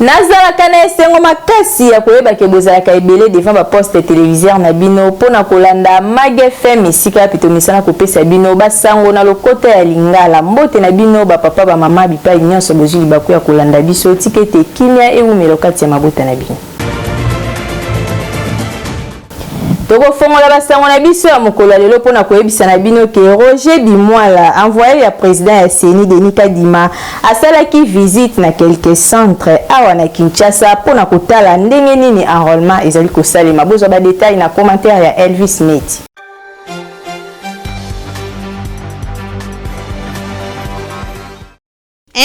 Nazalaka na esengo makasi ya koyeba ke bozalaka ebele devant ba poste televiseur na bino mpo na kolanda Mag FM esika wapi tomesana kopesa bino ba sango na lokota ya lingala. Mbote na bino ba papa ba mama bipai nionso bozwi libaku ya kolanda biso. Tika ete kimia ewumela okati ya mabota na bino. Tokofongola basango na biso ya mokolo ya lelo mpo na koyebisa na bino ke Roger Bimwala, envoyé ya president ya CENI Denis Kadima, asalaki visite na quelques centres awa na Kinshasa mpo na kotala ndenge nini enrôlement ezali kosalema. Bozwa ba details na commentaire ya Elvis Meti.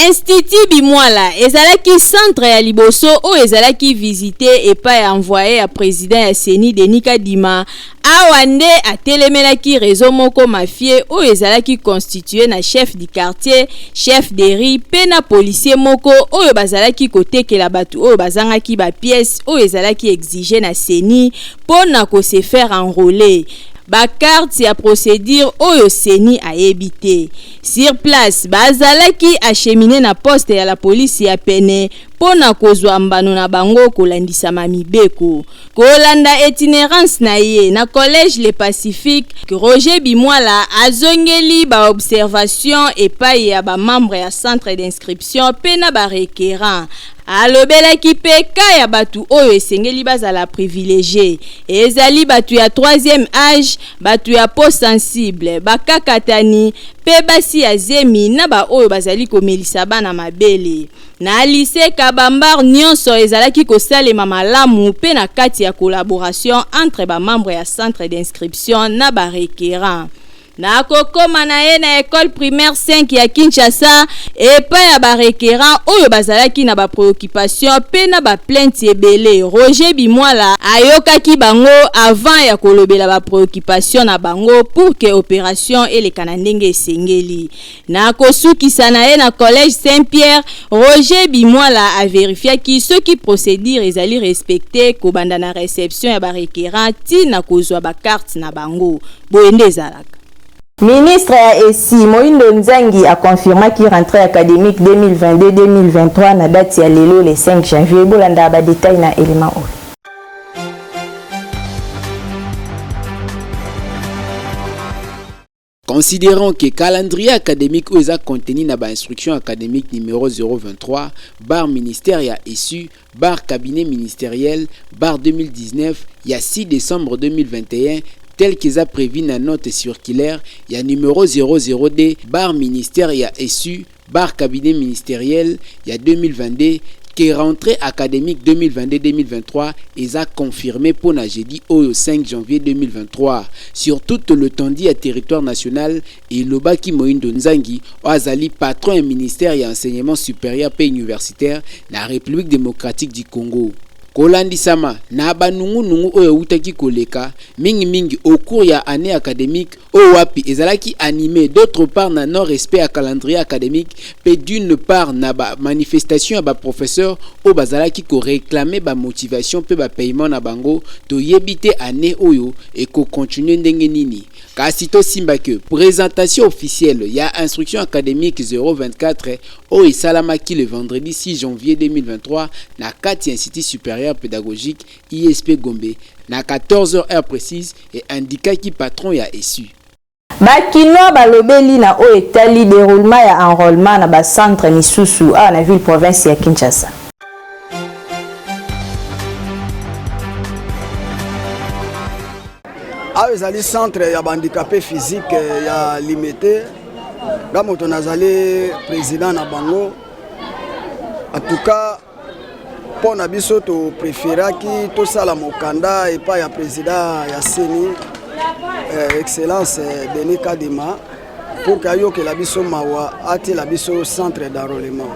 Institut Bimwala ezalaki centre ya liboso oyo ezalaki visite epai ya envoye ya president ya CENI Denis Kadima. Awa nde atelemelaki reseau moko mafieux oyo ezalaki constitue na chef du quartier, chef de rue mpe na policier moko oyo bazalaki kotekela batu oyo bazangaki ba pièces oyo ezalaki exiger na CENI mpo na ko se faire enroler ba cartes ya procedure oyo CENI ayebi te. Sur place, bazalaki acheminer na poste ya la police ya pene mpo na kozwa mbano na bango kolandisama mibeko. Kolanda itinerance na ye na collège Le Pacifique, Roger Bimwala azongeli ba observations epayi ya ba membres ya centre d'inscription mpe na ba requerants. Alobelaki mpe cas ya batu oyo esengeli bazala privilegies. Ezali batu ya troisième age, batu ya peau sensible, bakakatani, mpe basi ya zemi na ba oyo bazali komelisa bana mabele. Na lycee Kabambar nionso ezalaki kosalema malamu mpe na kati ya collaboration entre ba membres ya centre d'inscription na ba requerants. Na kokoma na ye na ecole primaire 5 ya Kinshasa, epai ya ba requerants oyo bazalaki na ba preoccupations mpe na ba plaintes ebele, Roger Bimwala ayokaki bango avant ya kolobela ba preoccupations na bango pour que operation eleka na ndenge esengeli. Na kosukisa na ye na collège Saint Pierre, Roger Bimwala a verifiaki soki procedure ezali respecter kobanda na reception ya ba requerants ti na kozua ba cartes na bango. Boye nde ezalaka. Ministre ya ESI, Mohindo Nzangi a confirmaki rentree academique 2022-2023 na date ya lelo le 5 janvier. Bolanda ba details na element oyo. Considerant que calendrier academique oyo eza contenu na ba instructions academiques numero 023 barre ministère ya ESU barre cabinet ministeriel barre 2019 ya 6 decembre 2021 tel que eza prevu na note circulaire ya numero 00D barre ministère ya ESU barre cabinet ministeriel ya 2022 que rentree academique 2022-2023 eza confirmee mpo na jeudi oyo 5 janvier 2023 sur toute l'etendue ya territoire national, elobaki Moindo Nzangi oyo azali patron ya ministère ya enseignement superieur mpe universitaire na Republique democratique du Congo. Kolandisama na ba nungu nungu oyo ewutaki koleka, mingi mingi au cours ya annee academique oyo wapi ezalaki anime d'autre part na non respect ya calendrier academique mpe d'une part na ba manifestations ya ba professeurs oyo bazalaki ko reclamer ba motivations mpe ba paiements na bango, toyebi te annee oyo eko continuer ndenge nini. Kasi tosimba que presentation officielle ya instruction academique 024 oyo esalamaki le vendredi 6 janvier 2023 na kati ya Institut superieur pedagogique, ISP Gombe, na 14 heures heure precise, e indiquaki patron ya ESU. Ba kinois balobeli na oyo etali deroulement ya enrolement na ba centres misusu awa na ville province ya Kinshasa. Awa ezali centre ya ba handicapes physiques ya Limete. Nga moto nazali president na bango. En tout cas mpo na biso to preferaki tosala mokanda epai ya president ya CENI eh, excellence eh, Denis Kadima pour que ayokela biso mawa atiela biso centre d'enrôlement.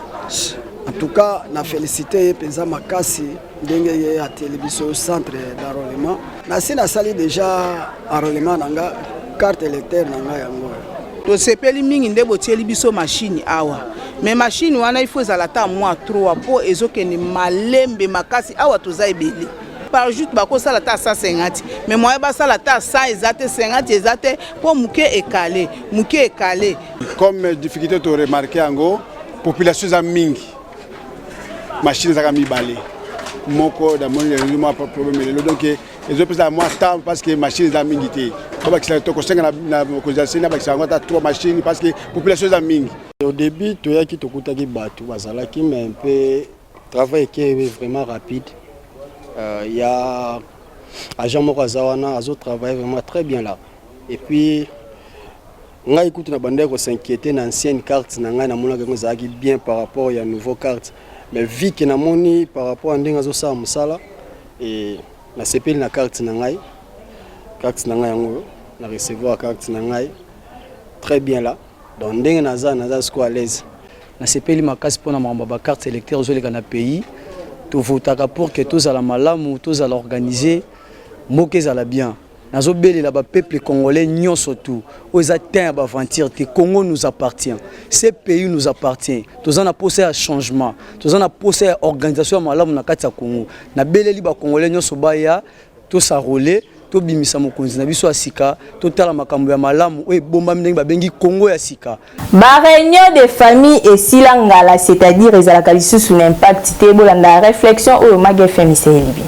En tout cas na félicité ye mpenza makasi ndenge ye atieli biso centre d'enrôlement. Nasi nasali déjà enrôlement na nga carte électeur na nga yango. Tosepeli mingi nde botieli biso machine awa mais machine wana il faut ezala ata mwa 3 mpo ezokende malembe makasi awa toza ebele par jour bakosala ata 150 mais moyen basala ata 100 eza te 50 eza te mpo moke ekale moke ekale comme difficulté to remarquer yango population eza mingi. Machine ezaka mibale, moko namoni ezali mwa problème lelo, donc ezopesa mwa temps parce que machine eza mingi te. Babakisa, tokosenga na mokonzi ya CENI abakisa yango ata 3 machine parce que population eza mingi. Au début toyaki, tokutaki bato bazalaki, mais mpe travail eke vraiment rapide. Ya agent moko aza wana, azotravaille vraiment très bien là. Et puis ngai kutu na bandaki kos'inquiéter na ancienne carte na ngai, namonaki yango ezalaki bien par rapport ya nouveau carte, mais vu que namoni par rapport ya ndenge azosala mosala e, nasepeli na carte na ngai. Carte na ngai yango, na recevoir carte na ngai très bien là. Donc ndenge naza sikoyo à l'aise. Nasepeli makasi mpona makambo ya bacarte électeur ezoleka na pays. Tovotaka pour que tozala malamu, tozala organisé, mboka ezala bien. Nazobelela bapeuple congolais nyonso tu, oyo eza temps ya baaventure te. Congo nous appartient, ce pays nous appartient. Toza na posa ya changement, toza na posa ya organisation ya malamu na kati ya Congo. Nabeleli bacongolais nyonso baya tos'enrôler, tobimisa mokonzi na biso ya sika, totala makambo ya malamu oyo ebombami ndenge babengi Kongo ya sika. Baréunion de famille esila ngala, c'est-à-dire ezalaka lisusu na impact te. Bolanda réflexion oyo Mag FM eseyeli bien.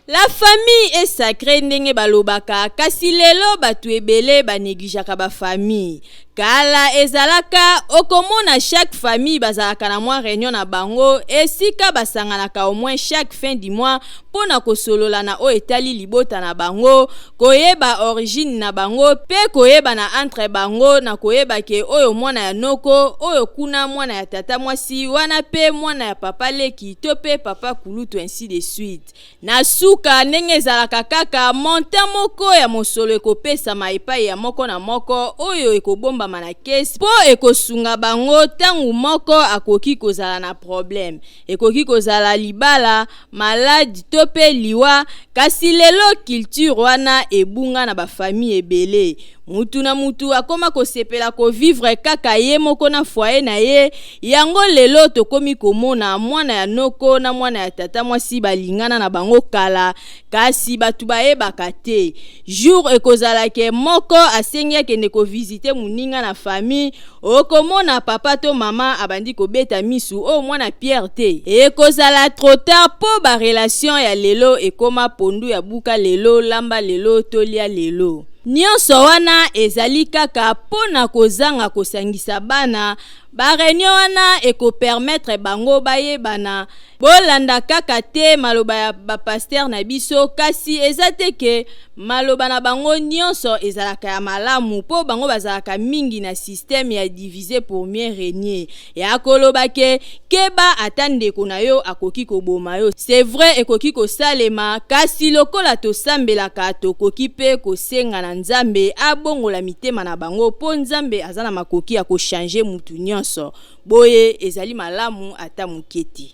La famille est sacrée ndenge balobaka, kasi lelo bato ebele banégligeaka bafamille. Kala ezalaka okomona chaque famille bazalaka na mwa réunion na bango, esika basanganaka au moins chaque fin du mois mpo na kosolola na oyo etali libota na bango, koyeba origine na bango mpe koyeba na entre bango, na koyeba ke oyo mwana ya noko, oyo kuna mwana ya tata mwasi wana, mpe mwana ya papa leki to mpe papa kulutu, ainsi de suite. Na suka, ndenge ezalaka kaka, montant moko ya mosolo ekopesama epai ya moko na moko oyo ekobombama na caisse mpo ekosunga bango ntango moko akoki kozala na problème, ekoki kozala libala, maladie to mpe liwa. Kasi lelo culture wana ebunga na bafamille ebele. Mutu na mutu akóma kosepela kovivre kaka ye moko na foyer na ye. Yango lelo tokomi komona mwana ya noko na mwana ya tata mwasi balingana na bango kala, kasi bato bayebaka te. Jour ekozala ke moko asengi akende kovisiter moninga na famille, okomona papa to mama abandi kobeta misu: oyo mwana Pierre te. Ekozala trop tard, mpo barelation ya lelo ekóma pondu ya buka lelo, lamba lelo, tolia lelo. Nyonso wana ezali kaka mpo na kozanga kosangisa bana. Baréunion wana ekopermettre bango bayebana. Bolanda kaka te maloba ya bapasteur na biso, kasi eza te ke maloba na bango nyonso ezalaka ya malamu, mpo bango bazalaka mingi na système ya diviser pour mieux régner, ya koloba ke keba, ata ndeko na yo akoki koboma yo. C'est vrai, ekoki kosalema, kasi lokola tosambelaka, tokoki mpe kosenga na Nzambe abongola mitema na bango, mpo Nzambe aza na makoki ya kochanger mutu nyonso. Boye ezali malamu ata moke te.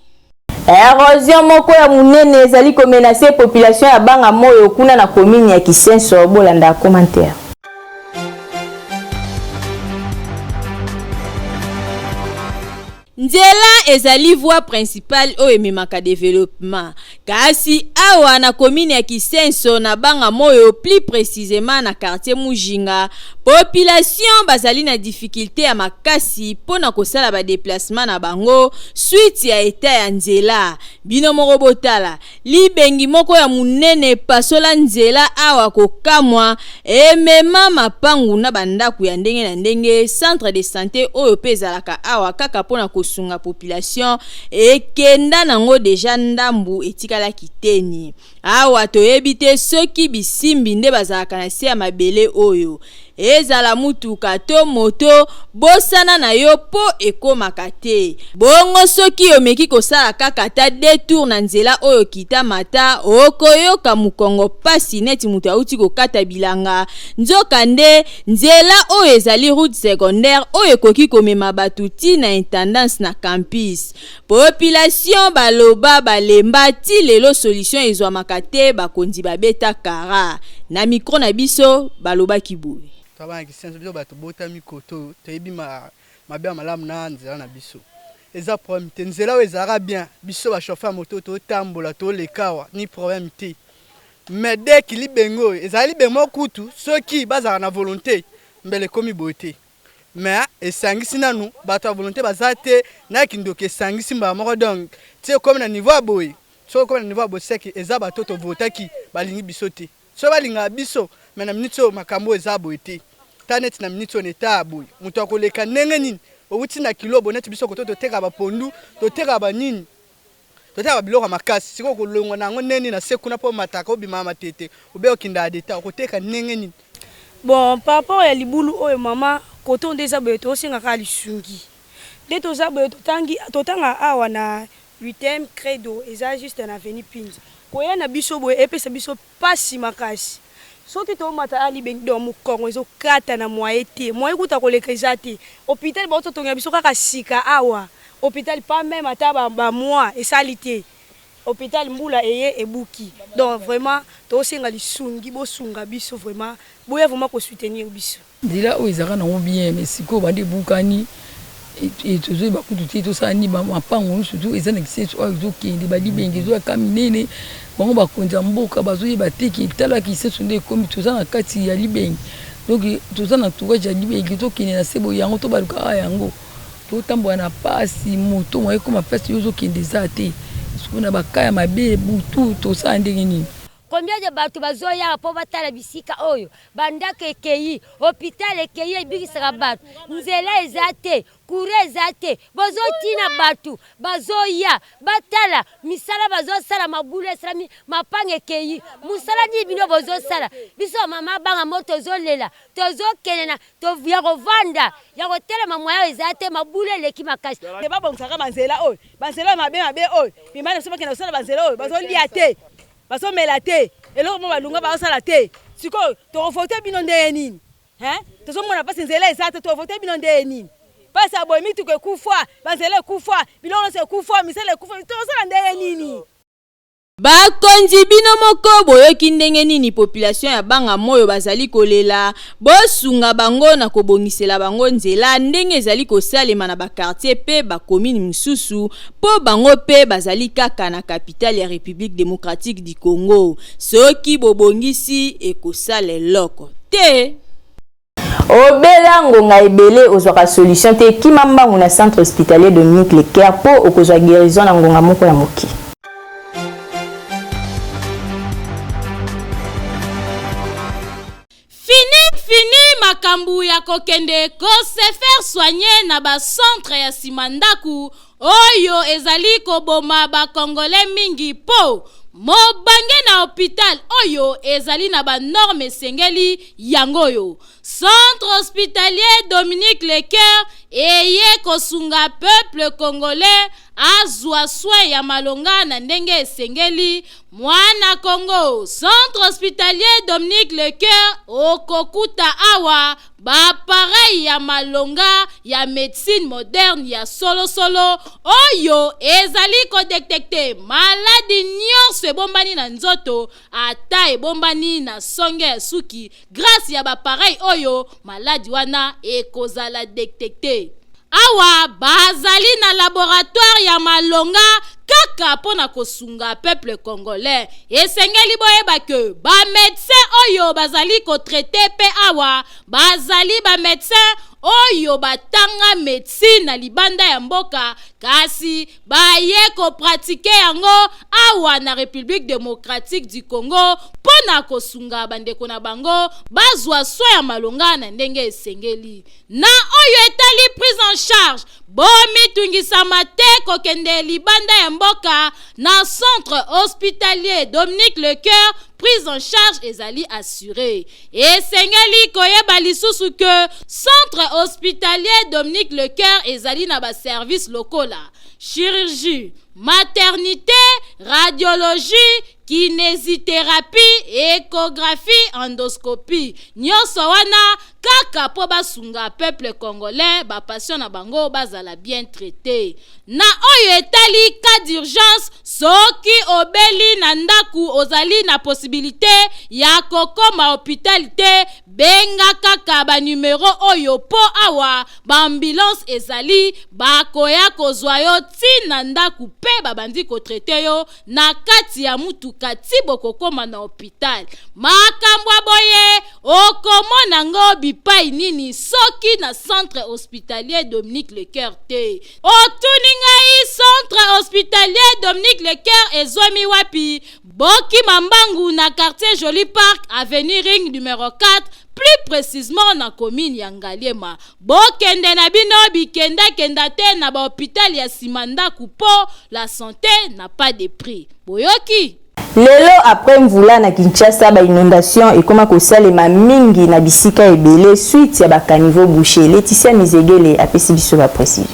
Érosion moko ya monene ezali komenacer population ya Banga Moyo kuna na commune ya Kisenso. Bolanda commentaire. Nzela ezali voie principale oyo ememaka développement, kasi awa na commune ya Kisenso, na Banga Moyo, plus précisément na quartier Mujinga, population bazali na difficulté ya makasi mpo na kosala badéplacement na bango suite ya état ya nzela. Bino moko botala libengi moko ya monene epasola nzela awa, kokamwa, emema mapangu na bandako ya ndenge na ndenge. Centre de santé oyo mpe ezalaka awa kaka mpona kosunga population ekenda nango déjà, ndambu etikalaki teni. Awa toyebi te soki bisimbi nde bazalaka na se ya mabele oyo. Ezala mutuka to moto, bosana na yo mpo ekomaka te. Bongo soki omeki kosala kaka ata détour na nzela oyo kita mata, okoyoka mokongo pasi neti moto auti kokata bilanga. Nzoka nde nzela oyo ezali route secondaire oyo ekoki komema bato ti na intendance na campus. Population baloba balemba, ti lelo solution ezwamaka te. Bakonzi babeta kara na micro na biso, balobaki boye: Toza Kisenso, biso bato botami koto, toyebi mabe ya malamu na nzela na biso. Eza problème te, nzela oyo ezalaka bien. Biso bachauffeur ya moto totambola, toleka awa, ni problème te. Mais dès que libengo oyo ezali libengo moko kutu, soki bazalaka na volonté, mbele ekomi boye te. Mais esangisi nanu bato ya volonte baza te na kindoki esangisi mbala moko donc ti ekomi na niveau ya boye soki ekomi na niveau ya boye seke eza bato tovotaki balingi biso te soki balingaka biso mais na minute oyo makambo oyo eza boye te ta neti na minute oyo na eta ya boye moto akoleka ndenge nini owuti na kilobo neti biso koto toteka bapondu toteka banini toteka babiloko ya makasi sikoyo kolongwa na yango ndenge nini na se kuna mpo omataka obima matete obe okenda adeta okoteka ndenge nini Bon par rapport ya libulu oyo mama kote oyo nde eza boye tosenga kaka lisungi nde toza boye totangi totanga awa na huitième credo eza juste na avenue Pinza koya na biso boye epesa biso pasi makasi soki tomata a libengi donc mokongo ezokata na moyen te moyen kuta koleka eza te hôpital bauti totongela biso kaka sika awa hôpital pas meme ata ba, ba mois esali te Hopital mbula eye ebuki donc vraiment tosenga lisungi bosunga biso vraiment boya vraiment ko soutenir biso. Nzela oyo ezalaka nango bien mais sikoyo banda ebukani tozoyeba kutu te tosala nini mapango nyonso tu eza na kisenso oyo ezokende balibenge ezoyaka minene bango bakonzi ya mboka bazoyeba te ke tala kisenso nde ekomi toza na kati ya libenge donc toza na entourage ya libenge tokende na se boye yango tobaluka awa yango Totambola na pasi moto moyen ekoma place yo ozokende eza te sikoyo na ba cas ya mabe butu tosala ndenge nini? Combien de bato bazoya mpo batala bisika oyo bandako ekei hopital ekei ebikisaka bato nzela eza te courant eza te bozotina bato bazoya batala misala bazosala mabulu esalami mapanga ekei mosala nini bino bozosala biso mama banga mo tozolela tozokende na ya kovanda ya kotelema moyen eza te mabulu eleki makasi. Babongisaka banzela oyo banzela oyo mabe mabe oyo mibali na biso bakenda kosala banzela oyo bazolia te bazomela te eloko mo balunga bazosala te sikoyo tokovote bino ndenge nini tozomona mpasi nzela eza te tokovote bino ndenge nini mpasi ya boye mituka ekufa banzela ekufa biloko nyonso ekufa misala ekufa tokosala ndenge nini Bakonzi bino moko boyoki ndenge nini population ya Banga Moyo bazali kolela, bosunga bango na kobongisela bango nzela ndenge ezali kosalema na ba quartiers pe ba communes mosusu po bango pe bazali kaka na capitale ya Republique democratique du Congo. Soki bobongisi ekosala eloko te. Obela ngonga ebele ozwaka solution te kima mbangu na centre hospitalier Dominique Lecaire po okozwa guérison na ngonga moko ya moke. Fini fini makambu ya kokende ko se faire soigner na ba centre ya sima ndaku oyo ezali koboma ba congolais mingi po mobange na hopital oyo ezali na ba norme esengeli yango oyo centre hospitalier Dominique Lecoeur eye kosunga peuple congolais azwa soin ya malonga na ndenge esengeli mwana Congo centre hospitalier Dominique Lecoeur okokuta awa Ba appareils ya malonga ya medecine moderne ya solo solo oyo ezali ko detecter maladi nionso ebombani na nzoto ata ebombani na songe ya suki grace ya ba appareils oyo maladi wana ekozala detecter. Awa bazali na laboratoire ya malonga kaka mpo na kosunga peuple congolais. Esengeli boyeba que ba medecins oyo bazali ko traiter mpe awa bazali ba medecins oyo batanga medecine na libanda ya mboka kasi baye ko pratiquer yango awa na Republique democratique du Congo mpo na kosunga bandeko na bango bazwa soin ya malonga na ndenge esengeli. Na oyo etali prise en charge, bomitungisama te kokende libanda ya mboka na centre hospitalier Dominique Lecoeur, prise en charge ezali assuree. Esengeli koyeba lisusu que centre hospitalier Dominique Lecoeur ezali na ba services lokola chirurgie, maternite, radiologie, kinesitherapie, echographie, endoscopie. Nionso wana kaka mpo basunga peuple congolais ba patients na bango bazala bien traite. Na oyo etali cas d'urgence, Soki obeli na ndaku ozali na possibilite ya kokoma hopital te, benga kaka ba numero oyo po awa ba ambulance ezali bakoya kozwa yo ti na ndaku pe babandi ko traiter yo na kati ya mutuka ti bokokoma na hopital. Makambo ya boye okomona ngo bipai nini soki na centre hospitalier Dominique Lecoeur te? Otuni ngai centre hospitalier Dominique Lecoeur ezwami wapi? Bokima mbangu na quartier Joli Parc, avenue Ring numero 4, plus precisement na commune ya Ngaliema. Bokende na bino bikenda kenda te na ba hopital ya sima ndaku po la sante n'a pas de prix. Boyoki? Lelo après mvula na Kinshasa ba inondations ekoma kosalema mingi na bisika ebele suite ya ba caniveaux bouchés. Laetitia Mizegele apesi biso ba precisions.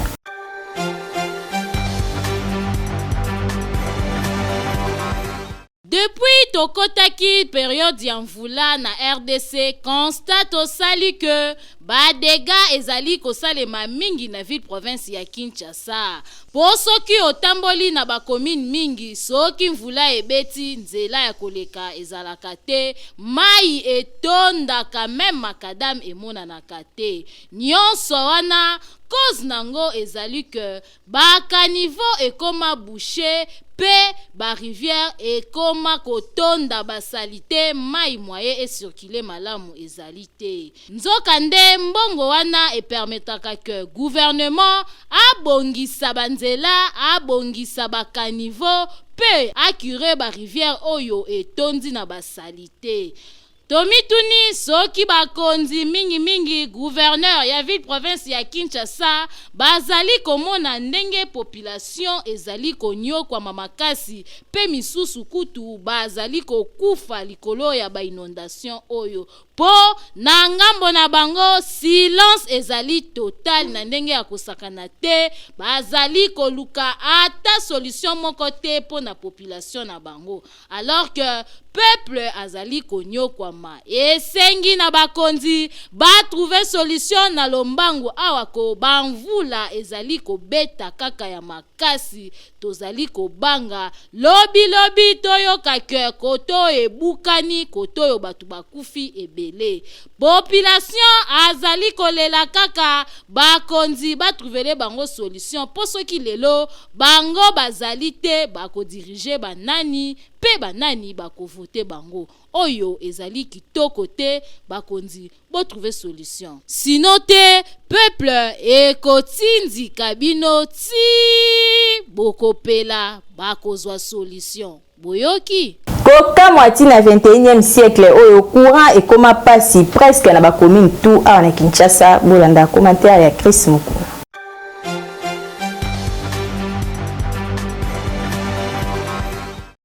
Depuis tokotaki periode ya mvula na rdc, constat tosali que ba degats ezali kosalema mingi na ville province ya Kinshasa. Po soki otamboli na ba communes mingi, soki mvula ebeti, nzela ya koleka ezalaka te, mayi etondaka meme macadam emonanaka te. Nionso wana cause nango ezali que Ba caniveaux ekoma boucher pe ba rivières ekoma kotonda ba salite mayi moyen e circuler malamu ezali te. Nzoka nde mbongo wana e permetaka que gouvernement abongisa ba nzela, abongisa ba caniveaux pe a curer ba rivières oyo etondi na ba salite. Tomituni soki bakonzi, mingi mingi gouverneur ya ville province ya Kinshasa bazali komona ndenge population ezali konyokwama makasi pe misusu kutu bazali kokufa likolo ya ba inondations oyo po na ngambo na bango silence ezali total na ndenge ya kosakana te, bazali koluka ata solution moko te po na population na bango. Alors que peuple azali konyokwama esengi na bakonzi ba trouver solution na lombangu awa ko ba mvula ezali kobeta kaka ya makasi tozali kobanga lobi lobi toyoka que koto ebukani kotoyo bato bakufi ebele population azali kolela kaka bakonzi ba trouvele bango solution po soki lelo Bango bazali te bako diriger ba nani pe ba nani bako voter bango oyo ezali kitoko te bakonzi bo trouver solution sinon te peuple ekotindika bino tii bokopela bakozwa solution boyoki? Kokamwa ti na 21e siècle oyo courant ekoma pasi presque na ba commune tout awa na Kinshasa bolanda commentaire ya Chris Mukuna.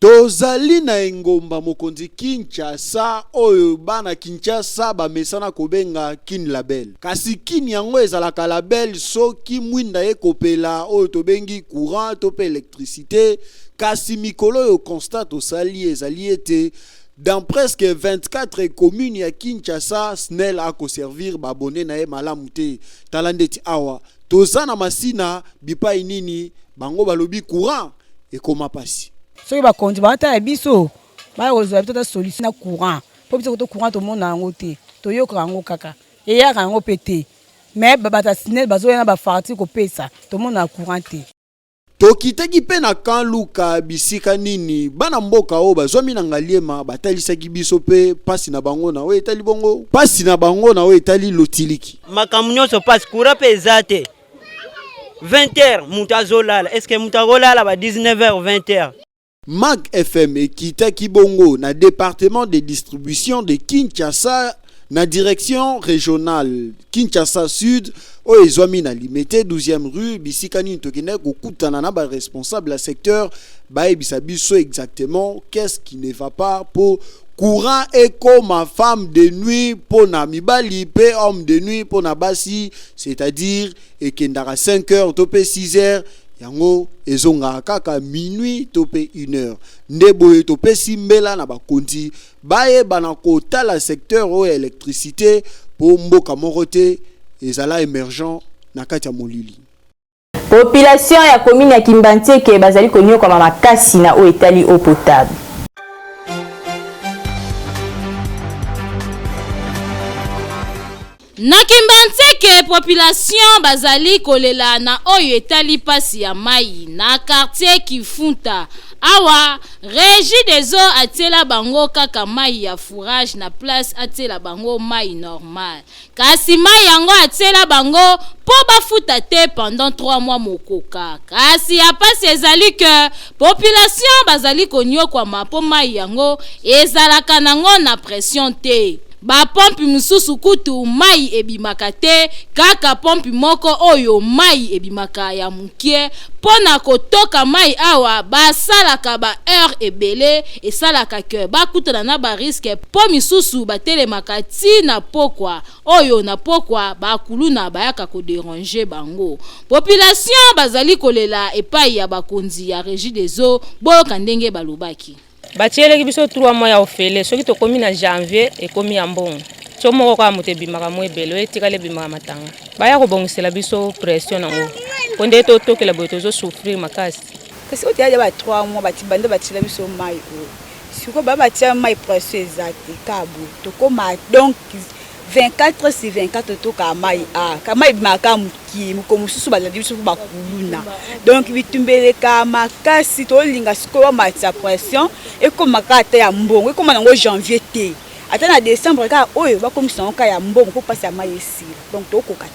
Tozali na engomba mokonzi Kinshasa oyo bana Kinshasa bamesana kobenga Kin Label. Kasi Kin yango ezalaka label soki mwinda ekopela oyo tobengi courant to pe electricite. Kasi mikolo oyo constat tosali ezali ete dans presque 24 communes ya Kinshasa Snel ako servir ba abonnes na ye malamu te. Tala ndeti awa toza na Masina bipai nini bango balobi courant ekoma pasi. Soki bakonzi batala biso baya kozwa biso ata solution na courant po biso koto courant tomona yango te toyokaka yango kaka eyaka yango pe te mais bato ya snel bazoya na ba facture kopesa tomonaka courant te. Tokitaki mpe na Camp Luka bisika nini bana mboka oyo bazwami na Ngaliema batalisaki biso mpe mpasi na bango na oyo etali bongo mpasi na bango na oyo etali lotiliki. Makambo nyonso mpasi, courant mpe eza te. 20 heures moto azolala, est ce que moto akolala ba 19 heures 20 heures? Mag FM ekitaki bongo na departement de distribution de Kinshasa na direction regionale Kinshasa Sud oyo ezwami na Limete 12e rue bisika nini tokendaki kokutana na ba responsable ya secteur bayebisa biso exactement qu'est-ce qui ne va pas po courant ekoma femme de nuit mpo na mibali mpe homme de nuit mpo na basi c'est-à-dire ekendaka 5 heures to mpe 6 heures yango ezongaka kaka minuit to mpe 1 heure nde boye topesi mbela na bakonzi bayeba na kotala secteur oyo ya electricité mpo mboka moko te ezala emergent na kati ya molili. Population ya commune ya Kimbanseke bazali konyokwama makasi na oyo etali eau potable. Na Kimbanseke, population bazali kolela na oyo etali pasi ya mayi na quartier Kifunta. Awa, Regie des eaux atiela bango kaka mayi ya fourage na place atiela bango mayi normal. Kasi mayi yango atiela bango po bafuta te pendant 3 mois mokoka. Kasi ya pasi ezali que population bazali konyokwama po mayi yango ezalaka nango na pression te. Ba pompe mosusu kutu mayi ebimaka te, kaka pompe moko oyo mayi ebimaka ya mokie. Po na kotoka mayi awa basalaka ba heures ebele, esalaka que bakutana na ba risques po misusu batelemaka ti na pokwa, oyo na pokwa ba kuluna bayaka ko deranger bango. Population bazali kolela epayi ya bakonzi ya Regideso, boyoka ndenge balobaki. Batieleki biso 3 mois ya ofele, soki tokomi na janvier ekomi ya mbongo. So moko kaka moto ebimaka mwa ebele, oyo etikali ebimaka matanga. Baya kobongisela biso pression nango po nde totokela boye tozo souffrir makasi. Kasi oyo toya ba 3 mois bati banda batiela biso mayi oyo sikoyo ba batia mayi pression eza te kaka boye tokoma donc 24 sur 24 totokaa mayi ah ka mayi ebimaka kaka mokie mokolo mosusu balandi biso mpo bakuluna donc bitumba elekaka makasi tolinga sikoyo bamatisa pression ekoma kaka ata ya mbongo ekoma nango janvier te ata na decembre kaka oyo bakomisa yango kaka ya mbongo mpo mpasi ya mayi esila donc tokoka te.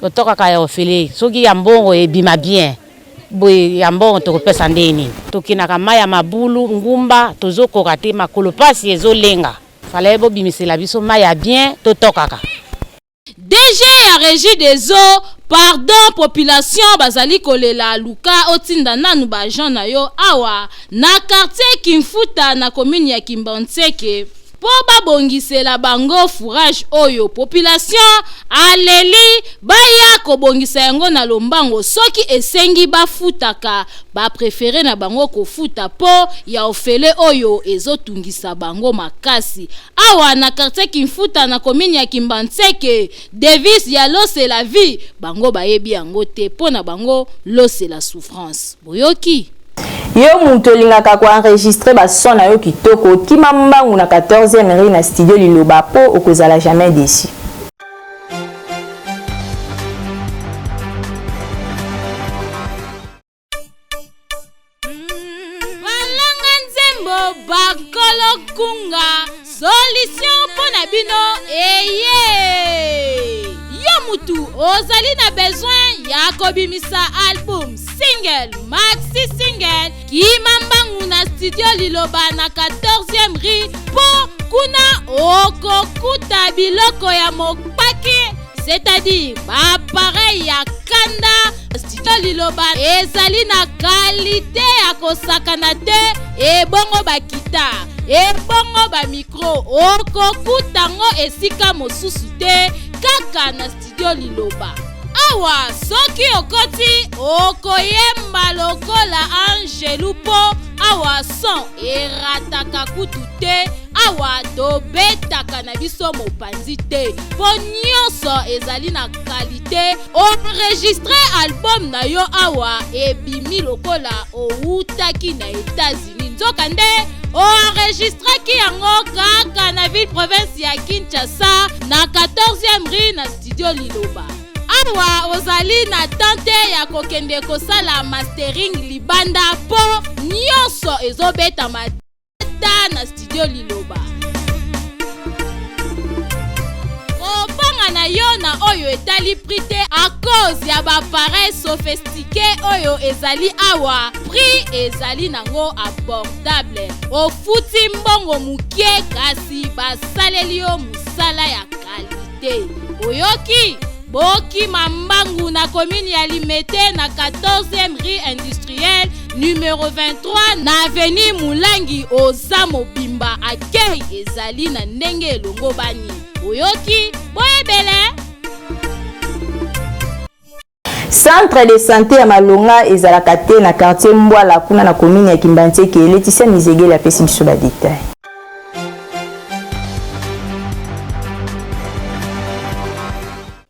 Totokaka ya ofele soki ya mbongo ebima bien boye ya mbongo tokopesa ndenge nini? Tokendaka mayi ya mabulu ngumba tozokoka te makolo pasi ezolenga. Fallait bo bimisela biso mayi ya bien to tokaka. DG ya regie des eaux pardon population bazali kolela luka otinda nanu ba agent na yo awa na quartier kimfuta na commune ya kimbanseke po babongisela bango fourage oyo population aleli baya kobongisa yango na lombango soki esengi bafutaka ba prefere na bango kofuta po ya ofele oyo ezo tungisa bango makasi awa na quartier Kimfuta na commune ya Kimbanseke. Devise ya l'eau c'est la vie bango bayebi yango te po na bango l'eau c'est la souffrance. Boyoki? Yo mutu olingaka ko enregistrer ba son na yo kitoko, kima mbangu na 14e rue na studio Liloba po okozala jamais deçu. Balanga nzembo bakolo kunga solution mpo na bino eye yo mutu ozali na besoin ya kobimisa album single maxi single kima mbangu na studio liloba na 14e rue mpo kuna okokuta biloko ya mokpaki c'est-à-dire baappareil ya kanda studio liloba ezali na kalite ya kosakana te ebongo bakita ebongo bamikro okokuta ngo esika mosusu te kaka na studio liloba awa soki okoti okoyemba lokola angelu mpo awa son erataka kutu te awa tobetaka na biso mopanzi te mpo nyonso ezali na kalite Enregistre album na yo awa ebimi lokola owutaki na Etats-Unis nzoka nde oenregistraki yango kaka na ville province ya Kinshasa na 14e rue na studio Liloba. Awa ozali na temps te ya kokende kosala mastering libanda mpo nyonso ezobetama ta na studio liloba kobanga na yo na oyo etali prix te à cause ya baappareil sophistiqué oyo ezali awa prix ezali nango abordable ofuti mbongo mokie kasi basaleli yo mosala ya kalite oyoki bokima mbangu na commune ya limete na 14e rue industrielle numero 23 na avenue mulangi oza mobimba accueil ezali na ndenge elongobani oyoki boyebele Centre de sante ya malonga ezalaka te na quartier Mbwala kuna na commune ya Kimbanseke. Laetitia Mizegele apesi biso ba details.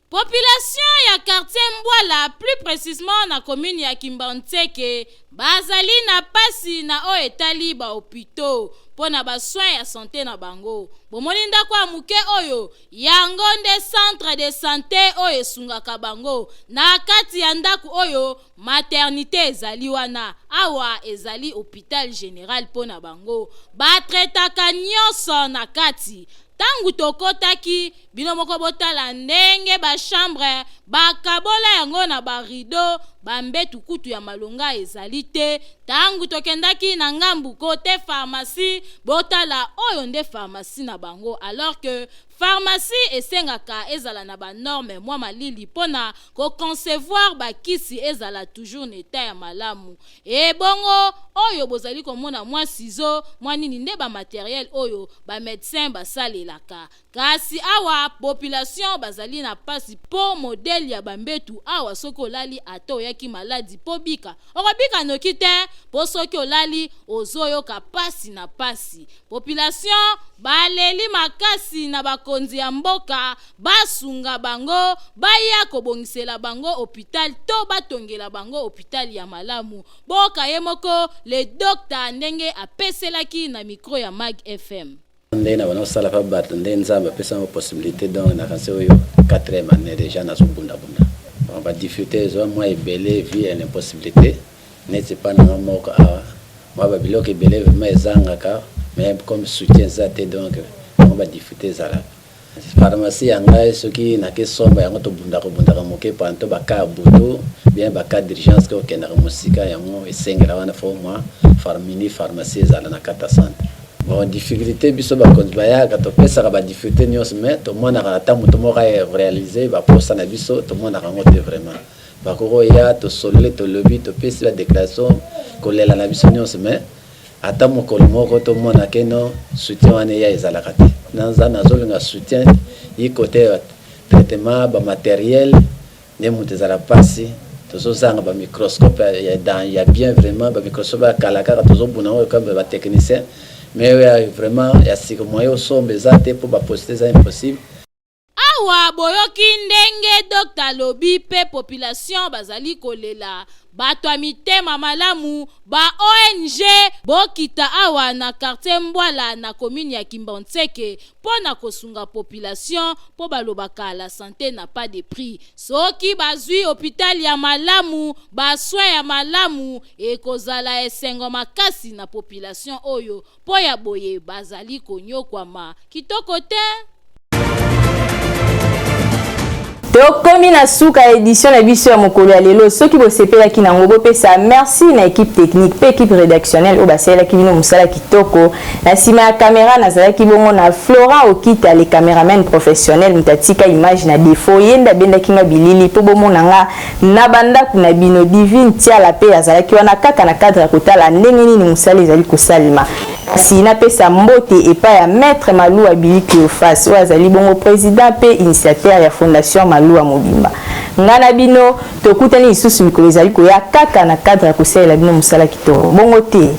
Population ya quartier Mbwala plus. precisement na commune ya Kimbanseke, bazali na pasi na oyo etali ba hopitaux mpo na ba soins ya sante na bango. Bomoni ndako ya moke oyo? Yango nde centre de sante oyo esungaka bango. Na kati ya ndako oyo, maternite ezali wana. Awa ezali hopital general mpo na bango. Ba traitaka nionso na kati. Tango tokotaki, bino moko botala ndenge ba chambres bakabola yango na ba rideaux, ba mbetu kutu ya malonga ezali te. Tango tokendaki na ngambu cote pharmacie, botala oyo nde pharmacie na bango alors que pharmacie esengaka ezala na ba normes mwa malili mpo na ko concevoir ba kisi ezala toujours na etat ya malamu. Ebongo oyo bozali komona mwa ciseaux, mwa nini nde ba materiels oyo ba medecins basalelaka. Kasi awa population bazali na pasi po modèle ya ba mbetu awa soki olali ata oyaki maladi po obika okobika noki te po soki olali ozoyoka pasi na pasi. Population baleli makasi na bakonzi ya mboka basunga bango baya kobongisela bango hopital to batongela bango hopital ya malamu. Boyoka ye moko le docta ndenge apeselaki na micro ya Mag FM. Nde na banda kosala pa bato nde nzambe apesa ngo possibilité donc na kanisi oyo quatrième année déjà nazo bunda bunda bon ba difficulté ezwa mwa ebele vie ya l'impossibilité neti epa na nga moko awa mwa ba biloko ebele vraiment ezangaka mais comme soutien eza te donc yango ba difficulté ezalaka Pharmacie ya ngai soki nake somba yango tobundaka bundaka moke panto ba cas ya butu bien ba cas d'urgence ke okendaka mosika yango esengela wana faut mua mini pharmacie ezala na kati ya centre. Bon difficulte biso bakonzi bayaka topesaka ba difficulte nionso mais tomonaka ata moto moko aye realiser ba posa na biso tomonaka yango te vraiment bakoki koya tosololi tolobi topesi ba declaration kolela na biso nionso mais Ata mokolo moko to mona ke no soutien wana eya ezalaka te. Naza nazo linga soutien yi cote ya traitement ba materiel nde mutu ezala pasi tozo zanga ba microscope ya dan ya bien vraiment ba microscope ya kala kaka tozo buna oyo comme ba technicien mais oyo ya vraiment ya sika moyen osomba eza te po ba poste eza impossible. Awa boyoki ndenge docta alobi pe population bazali kolela bato ya mitema malamu ba ong bokita awa na quartier Mbwala na commune ya Kimbanseke po na kosunga population po balobaka la sante n'a pas de prix soki bazui hopital ya malamu ba soins ya malamu ekozala esengo makasi na population oyo po ya boye bazali konyokwama kitoko te. Tokomi na suka ya edition na biso ya mokolo ya lelo. Soki bosepelaki na yango, bopesa merci na equipe technique pe equipe redactionnelle oyo basalelaki bino mosala kitoko. Na sima ya camera nazalaki bongo na Florent Okita, le cameraman professionnel, moto atika image na defaut, ye nde abendaki nga bilili po bomona nga na ba ndaku na bino. Divine Tiala pe azalaki wana kaka na cadre ya kotala ndenge nini mosala ezali kosalema. Kasi napesa mbote epai ya Maitre Maluwa Billy Cleophas oyo azali bongo president mpe initiateur ya Fondation Maluwa mobimba. Ngai na bino tokutani lisusu mikolo ezali koya kaka na cadre ya kosalela bino mosala kitoko. Bongo te.